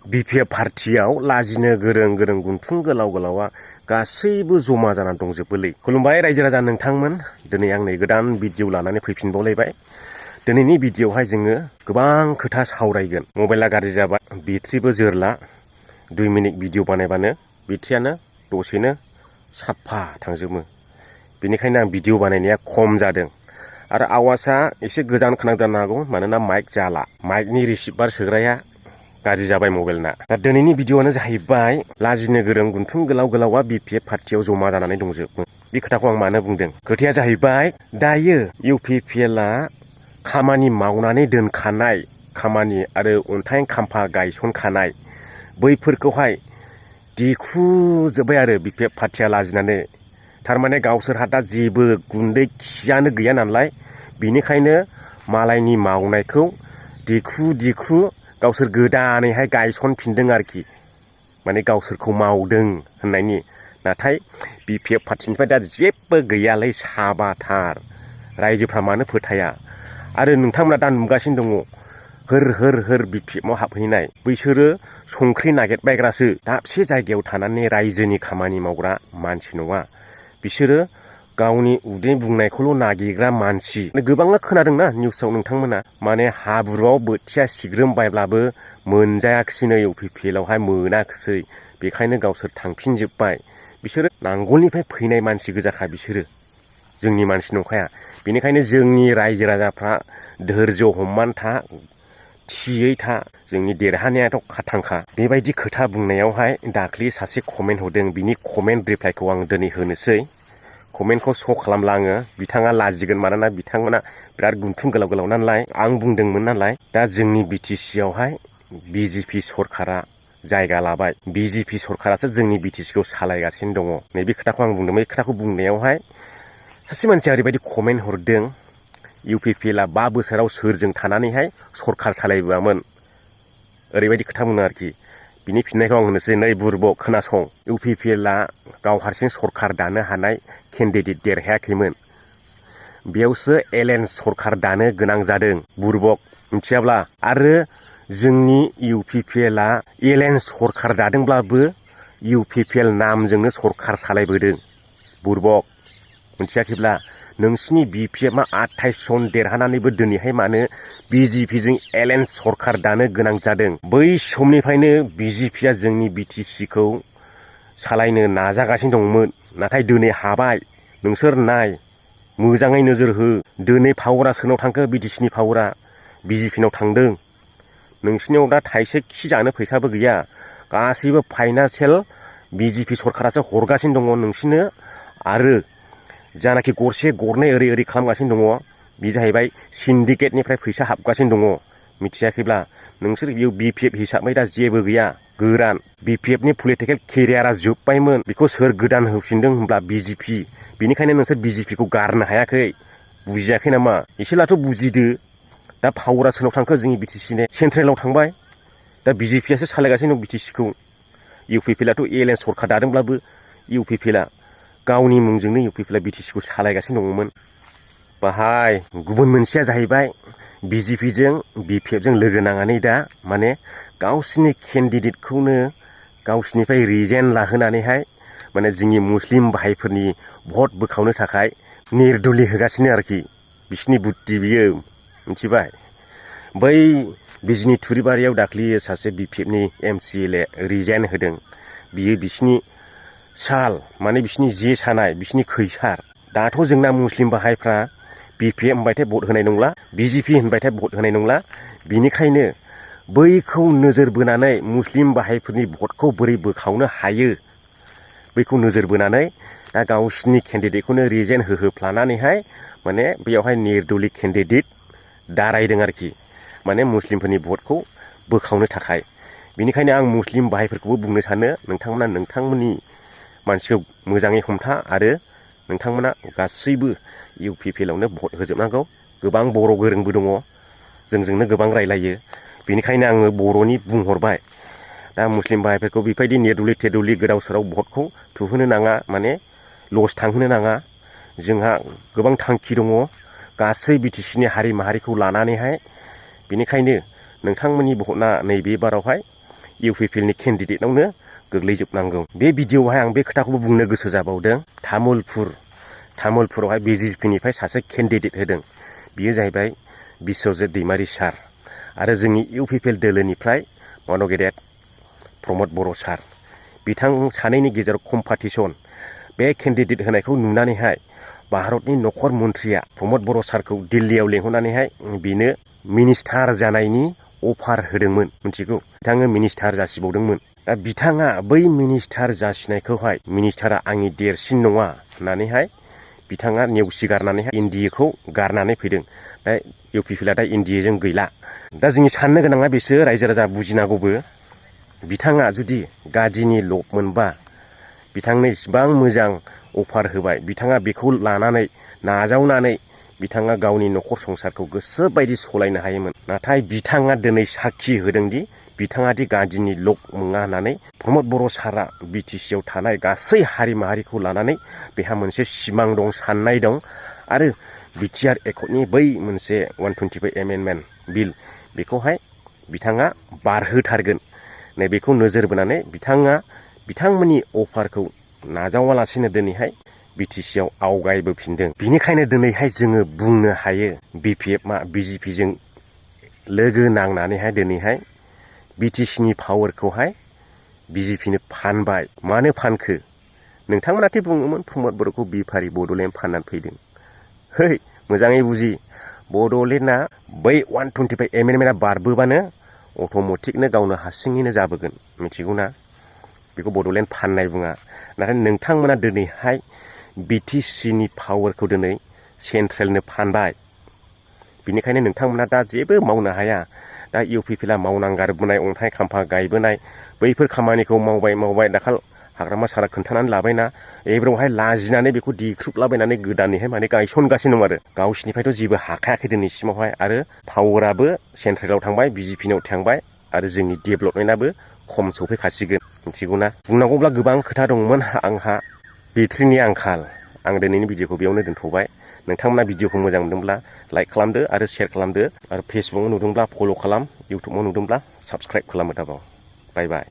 BPF पार्टियाव लाजिनो गोरों गोरों गुन्थुं गोलाव गोलावा गासैबो जमा जानानै दंजोबोलै। खुलुमबाय रायजो राजा नोंथांमोन, दिनै आं नै गोदान भिडिअ लानानै फैफिनबावलायबाय। दिनैनि भिडिअआवहाय जोङो गोबां खोथा सावरायगोन। मबाइला गाज्रि जाबाय, बेट्रिबो जोरला, 2 मिनिट भिडिअ बानायबानो बेट्रियानो दसेनो साफा थांजोबो। बेनिखायनो आं भिडिअ बानायनाया खम जादों आरो आवाजआ एसे गोजान खोनां जानो हागौ, मानोना माइक जाला, माइकनि रिसिभार सोग्राया गाज्रि जाबाय मबाइलना। दा दिनैनि भिडिअआनो जाहैबाय लाजिनो गोरों गुन्थुं गोलाव गोलावा बिपिएफ पार्टियाव जमा जानानै दंजोबो। बे खोथाखौ आं मानो बुंदों? खोथाया जाहैबाय दायो इउपिपिएलआ खामानि मावनानै दोनखानाय खामानि आरो अन्थाइ खाम्फा गायसनखानाय बैफोरखौहाय दिखुजोब्बाय आरो बिपिएफ पार्टिया लाजिनानै। थारमाने गावसोरहा दा जेबो गुन्दै खियानो गैया नालाय, बेनिखायनो मालायनि मावनायखौ दिखु गावसोर गोदानैहाय गायसनफिनदों आरोखि। माने गावसोरखौ मावदों होननायनि। नाथाय बिपिएफ पार्टिनिफ्राय दा जेबो गैयालै, साबाथार। रायजोफ्रा मानो फोथाया? आरो नोंथांमोना दा नुगासिनो दङ होर बिपिएफआव हाबहैनाय। बैसोरो संख्रि नागिरबायग्रासो, दाबसे जायगायाव थानानै रायजोनि खामानि मावग्रा मानसि नङा। बिसोरो गावनि उदै बुंनायखौल' नागिरग्रा मानसि। गोबाङा खोनादोंना निउसाव नोंथांमोना, माने हाब्रुआव बोथिया सिग्रोमबायब्लाबो मोनजायाखिसैनो, इउपिपिएलआवहाय मोनाखिसै, बेखायनो गावसोर थांफिनजोब्बाय। बिसोरो नांगोलनिफ्राय फैनाय मानसि गोजाखा बिसोरो, जोंनि मानसि नंखाया। बेनिखायनो जोंनि रायजो राजाफ्रा धोर्ज हमनानै था, थियै था, जोंनि देरहानायाथ' खाथांखा। बेबायदि खोथा बुंनायावहाय दाख्लि सासे कमेन्ट हरदों, बिनि कमेन्ट रिप्लाइखौ आं दिनै होनोसै। कमेन्टखौ श' खालामला आङो, बिथाङा लाजिगोन, मानोना बिथांमोना बिराद गुन्थुं गोलाव नालाय। आं बुंदोंमोन नालाय, दा जोंनि बिटिसियावहाय बिजेपि सरकारा जायगा लाबाय। बिजेपि सरकारासो जोंनि बिटिसिखौ सालायगासिनो दङ। नैबे खोथाखौ आं बुंदों। बे खोथाखौ बुंनायावहाय सासे मानसिया ओरैबायदि कमेन्ट हरदों, इउपिपिएलआ 5 बोसोराव सोरजों थानानैहाय सरकार सालायबोआमोन, ओरैबायदि खोथा बुङो आरोखि। बिनि फिननायखौ आं होनोसै, नै बुरबक खोनासं। इउपिपिएलआ गाव हारसिं सरकार दानो हानाय केन्डिडेट देरहायाखैमोन, बेयावसो एलायन्स सरकार दानो गोनां जादों, बुरबक मिथियाब्ला। आरो जोंनि इउपिपिएलआ एलायन्स सरकार दादोंब्लाबो इउपिपिएल नामजोंनो सरकार सालायबोदों, बुरबक मिथियाखैब्ला। नोंसिनि बिपिएफआ 28 सन देरहानानैबो दिनैहाय मानो बिजेपिजों एलायन्स सरकार दानो गोनां जादों? बै समनिफ्रायनो बिजेपिया जोंनि बिटिसिखौ सालायनो नाजागासिनो दंमोन, नाथाय दिनै हाबाय। नोंसोर नाय, मोजाङै नोजोर हो। दिनै पावारा सोरनाव थांखो? बिटिसिनि पावारा बिजेपिनाव थांदों। नोंसिनियाव दा थाइसे खि जानो फैसाबो गैया। गासैबो फाइनान्सियेल बिजेपि सरकारासो हरगासिनो दङ नोंसिनो। आरो जानाखि गरसे गरनै ओरै खालामगासिनो दङ, बे जाहैबाय सिन्डिकेटनिफ्राय फैसा हाबगासिनो दङ, मिथियाखैब्ला। नोंसोर बेयाव बिपिएफ हिसाबै दा जेबो गैया, गोरान। बिपिएफनि पलिटिकेल केरियारा जोब्बायमोन, बेखौ सोर गोदान होफिनदों होनब्ला बिजेपि। बेनिखायनो नोंसोर बिजेपिखौ गारनो हायाखै, बुजियाखै नामा? एसेलाथ' बुजिदो। दा पावारा सोरनाव थांखो? जोंनि बिटिसिनि सेन्ट्रेलाव थांबाय। दा बिजेपियासो सालायगासिनो दं बिटिसिखौ। इउपिपिएलआथ' एलायन्स सरकार दादोंब्लाबो इउपिपिएलआ गावनि मुंजोंनो इउपिपिएलआ बिटिसिखौ सालायगासिनो दङमोन। बाहाय गुबुन मोनसेया जाहैबाय बिजेपिजों बिपिएफजों लोगो नांनानै दा माने गावसिनि केन्डिडेटखौनो गावसिनिफ्राय रिजेन लाहोनानैहाय माने जोंनि मुस्लिम भाइफोरनि भट बोखावनो थाखाय निर्दलि होगासिनो आरोखि। बिसिनि बुद्धि बियो, मिथिबाय? बै बिजनि थुरिबारियाव दाख्लि सासे बिपिएफनि एमसिएलए रिजाइन होदों, बियो बिसिनि साल, माने बिसिनि जे सानाय, बिसिनि खैसार। दाथ' जोंना मुस्लिम बाहायफ्रा बिपिएफ होनबाथाय भट होनाय नंला, बिजेपि होनबाथाय भट होनाय नंला। बिनिखायनो बैखौ नोजोर बोनानै मुस्लिम बाहायफोरनि भटखौ बोरै बोखावनो हायो, बैखौ नोजोर बोनानै दा गावसिनि केन्डिडेटखौनो रिजेन होफ्लानानैहाय माने बेयावहाय निर्दलि केन्डिडेट दारायदों आरोखि, माने मुस्लिमफोरनि भटखौ बोखावनो थाखाय। बेनिखायनो आं मुस्लिम बाहायफोरखौबो बुंनो सानो, नोंथांमोना नोंथांमोननि मानसिखौ मोजाङै हमथा आरो नोंथांमोना गासैबो इउपिपिएलआवनो भट होजोबनांगौ। गोबां बर' गोरोंबो दङ, जोंजोंनो गोबां रायलायो। बेनिखायनो आङो बर'नि बुंहरबाय। दा मुस्लिम भाइफोरखौ बेबायदि निर्दलि थेरदलि गोदाव सोराव भटखौ थुहोनो नाङा, माने लस थांहोनो नाङा। जोंहा गोबां थांखि दङ गासै बिटिसिनि हारि माहारिखौ लानानैहाय। बेनिखायनो नोंथांमोननि भटआ नैबे बारावहाय इउपिपिएलनि केन्डिडेटनावनो गोग्लैजोबनांगौ। बे भिडिअ'आवहाय आं बे खोथाखौबो बुंनो गोसो जाबावदों। तामुलपुरावहाय बिजेपिनिफ्राय सासे केन्डिडेट होदों। बियो जाहैबाय बिस्वजित दैमारि सार आरो जोंनि इउपिपिएल दोलोनिफ्राय मानव गेदेर प्रमद बर' सार। बिथां सानैनि गेजेराव कम्पिटिसन। बे केन्डिडेट होनायखौ नुनानैहाय भारतनि नखर मन्थ्रिया प्रमद बर' सारखौ दिल्लीयाव लेंहरनानैहाय बेनो मिनिस्टार जानायनि अफार होदोंमोन। मिथिगौ, बिथाङा मिनिस्टार जासिबावदोंमोन। दा बिथाङा बै मिनिस्टार जासिनायखौहाय मिनिस्टारा आंनि देरसिन नङा होननानैहाय बिथाङा नेवसिगारनानैहाय एनडिएखौ गारनानै फैदों। दा इउपिपिएलआ दा एनडिएजों गैला। दा जोंनि साननो गोनाङा बेसो, रायजो राजा बुजिनांगौबो। बिथाङा जुदि गादिनि लक मोनबा बिथांनो इसिबां मोजां अफार होबाय, बिथाङा बेखौ लानानै नाजावनानै बिथाङा गावनि नखर संसारखौ गोसो बायदि सलायनो हायोमोन। नाथाय बिथाङा दिनै साखि होदोंदि बिथाङा दि गादिनि लक नङा होननानै। प्रमद बर' सारा बिटिसिआव थानाय गासै हारि माहारिखौ लानानै बेहा मोनसे सिमां दं, साननाय दं आरो बिटिआर एकर्डनि बै मोनसे 125 एमेन्डमेन्ट बिल बेखौहाय बिथाङा बारहोथारगोन। नैबेखौ नोजोर बोनानै बिथाङा बिथांमोननि अफारखौ नाजावालासिनो दिनैहाय बिटिसिआव आवगायबोफिनदों। बिनिखायनो दिनैहाय जोङो बुंनो हायो बिपिएफआ बिजेपिजों लोगो नांनानैहाय दिनैहाय बिटिसिनि पावारखौहाय बिजेपिनो फानबाय। मानो फानखो? नोंथांमोनाथ' बुङोमोन प्रमद बर'खौ बिफारि बड'लेण्ड फाननानै फैदों। है, मोजाङै बुजि। बड'लेण्डआ बै 125 एमेन्डमेन्टआ बारबोबानो अट'मेटिकनो गावनो हारसिङैनो जाबोगोन। मिथिगौना? बेखौ बड'लेण्ड फाननाय बुङा। नाथाय नोंथांमोना दिनैहाय बिटिसिनि पावारखौ दिनै सेन्ट्रेलनो फानबाय। बिनिखायनो नोंथांमोना दा जेबो मावनो हाया। दा इउपिपिएलआ मावनांगारबोनाय अन्थाइ खाम्फा गायबोनाय बैफोर खामानिखौ मावबाय दाखाल हाग्रामा सारा खोन्थानानै लाबायना, एबारावहाय लाजिनानै बेखौ दिख्रुबलाबायनानै गोदानैहाय माने गायसनगासिनो दं आरो। गावसिनिफ्रायथ' जेबो हाखायाखै दिनैसिमावहाय आरो पावाराबो सेन्ट्रेलाव थांबाय, बिजेपिनाव थांबाय आरो जोंनि डेभेलपमेन्टआबो खम सफैखासिगोन। मिथिगौना? बुंनांगौब्ला गोबां खोथा दंमोन आंहा, बेट्रिनि आंखाल। आं दिनैनि भिडिअखौ बेयावनो दोनथ'बाय। नोंथांमोना भिडिअखौ मोजां मोनदोंब्ला लाइक खालामदो आरो शेयार खालामदो आरो फेसबुकाव नुदोंब्ला फल' खालाम, इउटुबाव नुदोंब्ला साबस्क्राइब खालामो दाबाव। बाय बाय।